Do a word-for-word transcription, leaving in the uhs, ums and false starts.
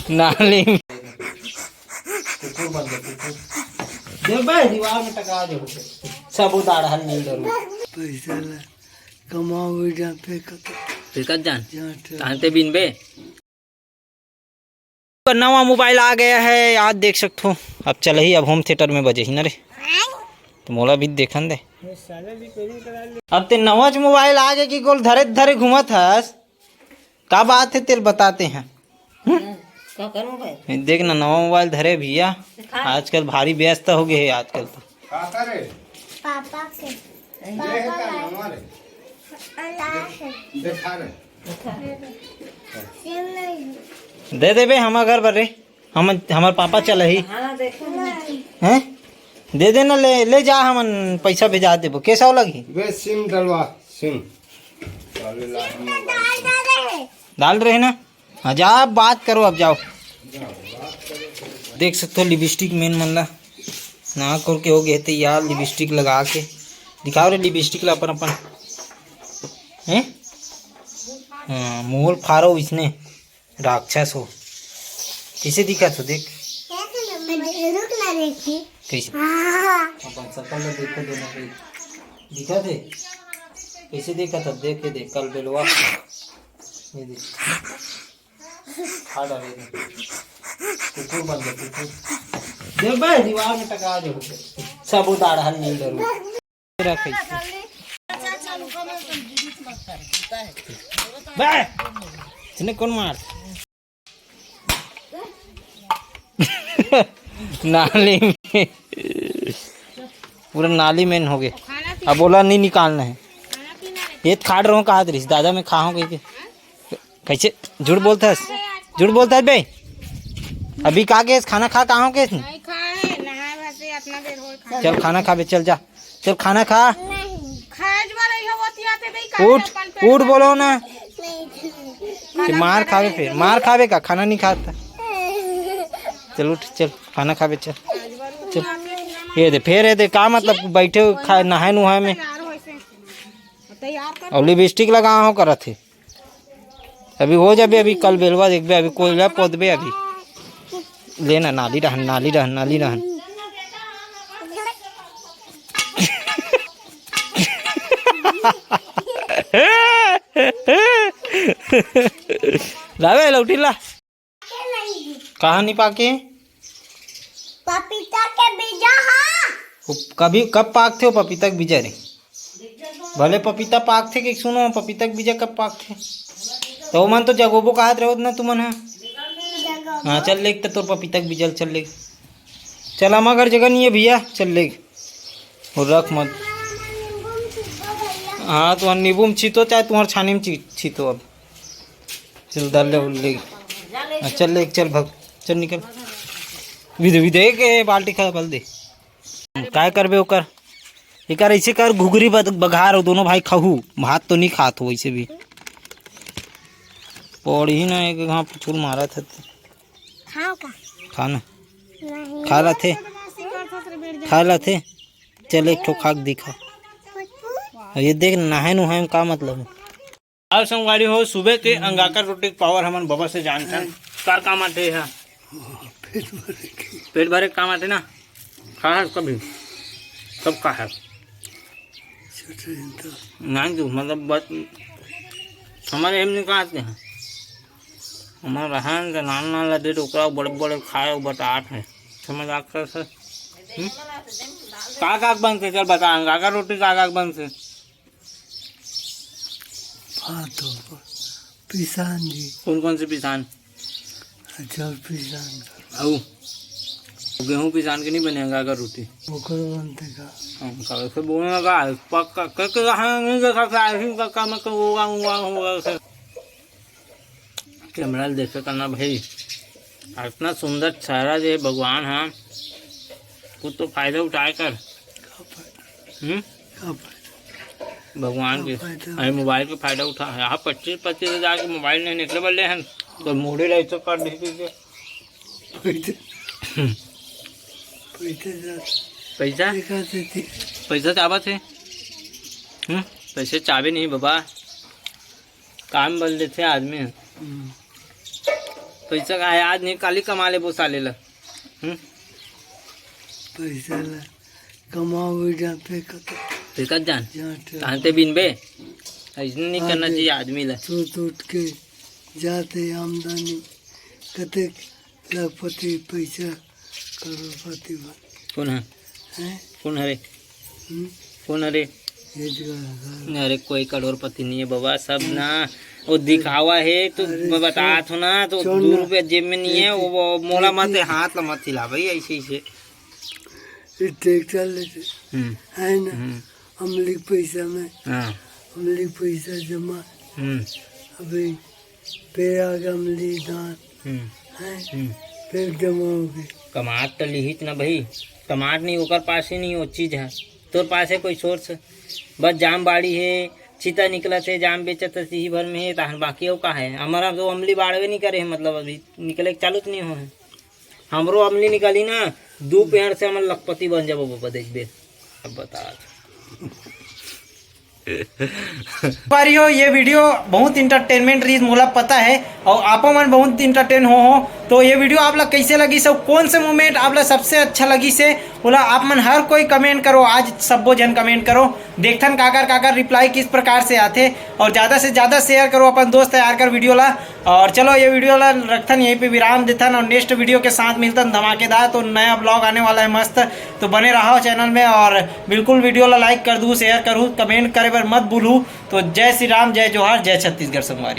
नाली में। कुकुर बन जा, कुकुर। देख बे, दीवार में टकरा जाबो। सब उतार हल नहीं डरू। पैसा ला कमाओ, जा फेंकत। फेंकत जान। जान। तांते बिन बे। नवा मोबाइल आ गया है, आज देख सकथो। अब चलही, अब होम थिएटर में बजही ना रे। तो मोला भी देखन दे। अब ते नवाच मोबाइल आ गया कि गोल धरे धरे घूमत हस। का बात है तेरे, बताते हैं। हम्म? का करूं भाई? देख ना, नवा मोबाइल धरे भैया। दिखा। आजकल भारी व्यस्त हो गए है आजकल तो। का करे? पापा के। ये है का नवा रे? अल्लाह है। देखा रे। दे देबे हम घर बर रे। हम, हमर पापा चलही। हाँ, देखो ना। हैं? दे देना, ले, ले जा, हमन पैसा भेजा देबो। कैसा लगही? बे सिम डलवा, सिम। डाल रहे ना? हाँ, जा, बात करो, अब जाओ। देख सकते हो लिपस्टिक मेन मन ला ना करके हो गए थे यार, लिपस्टिक लगा के दिखाओ रे, लिपस्टिक ला अपन अपन। हैं? हाँ, मोल फारो इसने। राक्षस हो। कैसे दिखत हो देख। रुक ना देखी। कैसे? हाँ। अपन सकल में देखो दोनों के। दिखत हे? कैसे देखत हो? देख के देख, कल बेलवा। ये देख। खा डाले देख। कुकुर बन गया, कुकुर। देख बे, दीवार में टकरा जाबो। सब उतार हल नहीं डरू। रखे। बे! इसने कौन मार? नाली में। पूरा नाली में हो गए। अब बोला नहीं निकालना है। ये खाड़ रहो कहा रिस दादा मैं खाऊं कह के। कैसे झूठ बोलता है? झूठ बोलता है बे। अभी का के खाना खा, कहाँ के? नहीं खाए, नहाए बस, इतना देर होल खाए। चल खाना खा बे, चल जा, चल खाना खा। खाए जो रही हो, वो तिया पे नहीं खाए, उठ, अपन पेट उठ, भर बोलो ना। नहीं। कि मार खावे, फिर मार खावे का, खाना नहीं खाता। चल उठ, चल खाना खावे, चल। चल। ये दे, फिर ये दे, का मतलब बैठे हो खा, नहाए नुहाए में। तैयार होइसे। तैयार कर। और लिपस्टिक लगा हो करत है। अभी हो जाबे, अभी कल बेलवा देखबे, अभी कोयला पोतबे अभी। लेना, नाली रहन, नाली रहन, नाली रहन। लावे लौटी ला। कहाँ नहीं पाके? पपीता के बीजा हा। वो कभी, कब पाकथे वो पपीता के बीजा रे? भले पपीता पाकथे कि सुनो, पपीता के बीजा कब पाकथे? तो मन तो जगोबो कहत रहो ना तुमन ह। जगोबो। हाँ, चल लेग त तोर पपीता के बीजा ल चल लेग। चल, हमार घर जगह नहीं है भैया, चल लेग। और रख मत। हाँ, तुहर नींबू में छीतो, चाहे तुहर छानी में छी-, छीतो अब। चल, डाल ले, ले। हाँ, चल, ले, चल, भाग। चल, निकल। विदे, विदे, के बाल्टी खा, बल दे। काय करबे ओकर? एकर ऐसे कर, घुघरी बद-, बघार हो, दोनों भाई खाहू। भात तो नहीं खात हो वैसे भी। पौड़ी ही ना, एक घाप चूल मारा था। खाओ का? खा ना। नहीं। खा ला थे। खा ला थे। चल, एक ठो खा के दिखा। ये देख, नहाए नुहाए में का मतलब है? अउ संगवारी हो, सुबह के अंगाकर रोटी के पावर हमन बबा से जानथन। कार काम आथे एहा? पेट भरे के। पेट भरे के काम आथे ना। खा हस कभी? सब खा हस? छोटे दिन तो। नान तू, मतलब, बस, हमर एम नहीं कहा आते हैं। हमर रहन त नान नान ला दे, ओकरा बड़े बड़े खाए, बतात है। समझ आत हे? हम्म? का का बनथे? चल बता, अंगाकर रोटी का का बनथे? हाँ, तो पिसान जी। कौन कौन से पिसान? अच्छा, पिसान। अउ गेहूं पिसान के नहीं बने अंगाकर रोटी? ओकर बनथे का? हम का वैसे बोलना का? पक्का, क-, क-, हाँ, नहीं देखा था, ऐसे ही पक्का में तो होगा, होगा, होगा, ऐसे। कैमरा ल देखे करना भाई, इतना सुंदर चेहरा जे भगवान हा, कुछ तो फायदा उठाए कर। हम्म? भगवान के, अरे मोबाइल के फायदा उठा, यहाँ पच्चीस पच्चीस हजार के मोबाइल नहीं निकले बल्ले हैं, तो मोड़े ला ऐसा कर दे दे। पैसा, पैसा, पैसा, पैसा चाहबा थे। हम्म, पैसे चाहबे नहीं बाबा। काम बल देथे आदमी ह। हम्म। पैसा का है, आज नहीं काली कमा लेबो साले ला। हम्म? पैसा ला कमाओ जाते कत। ते कत जान? जाते तान ते बिनबे। ऐसे नहीं करना चाहिए आदमी ला। सूत उठ के जाते आमदनी कते लखपति पैसा करोड़पति बन। कौन है? हैं? कौन हरे? हम्म? कौन हरे? ये जो है, अरे कोई करोड़पति नहीं है बाबा, सब ना वो दिखावा है। तो अरे मैं बतात हूँ ना, तो सुन दो ना, रुपया जेब में नहीं है। वो, वो मोला मत, हाथ ला मत हिला भाई, ऐसे ऐसे। ये ट्रैक्टर लेते हम्म। है ना, हम्म। अमली के पैसा में, हाँ। अमली के पैसा जमा। हम्म। अभी फिर आ गया अमली धान। हम्म। हैं? हम्म। फिर जमा हो गए। कमात तो लिहित ना भाई, कमात नहीं, ओकर पास ही नहीं वो चीज है। तोर पास है कोई सोर्स? बस जाम बाड़ी है, चिता निकलत है, जाम बेचत है, इही भर में है, तहन बाकी अउ का है? हमारा तो अमली बाढ़वे नहीं करे है, मतलब अभी निकले के चालू तो नहीं हो है। हमरो अमली निकाली ना, दू पेड़ से हमन लखपति बन जाबो बाबा, देखबे। अब बता। परिवार हो, ये वीडियो बहुत इंटरटेनमेंट रही, मोला पता है, और आपो मन बहुत इंटरटेन हो हो। तो ये वीडियो आप ला कैसे लगी से, कौन से मोमेंट आप ला सबसे अच्छा लगी से, बोला आप मन हर कोई कमेंट करो, आज सब्बो जन कमेंट करो, देखथन काकर काकर रिप्लाई किस प्रकार से आथे, और ज़्यादा से ज़्यादा शेयर करो अपन दोस्त यार कर वीडियो ला। और चलो ये वीडियो ला रखथन यहीं पे विराम देथन, और नेक्स्ट वीडियो के साथ मिलथन धमाकेदार। तो नया ब्लॉग आने वाला है मस्त, तो बने रहो चैनल में, और बिल्कुल वीडियो ला लाइक कर दू, शेयर करू, कमेंट करे बर मत भूलू। तो जय श्री राम, जय जोहार, जय छत्तीसगढ़ संगवारी।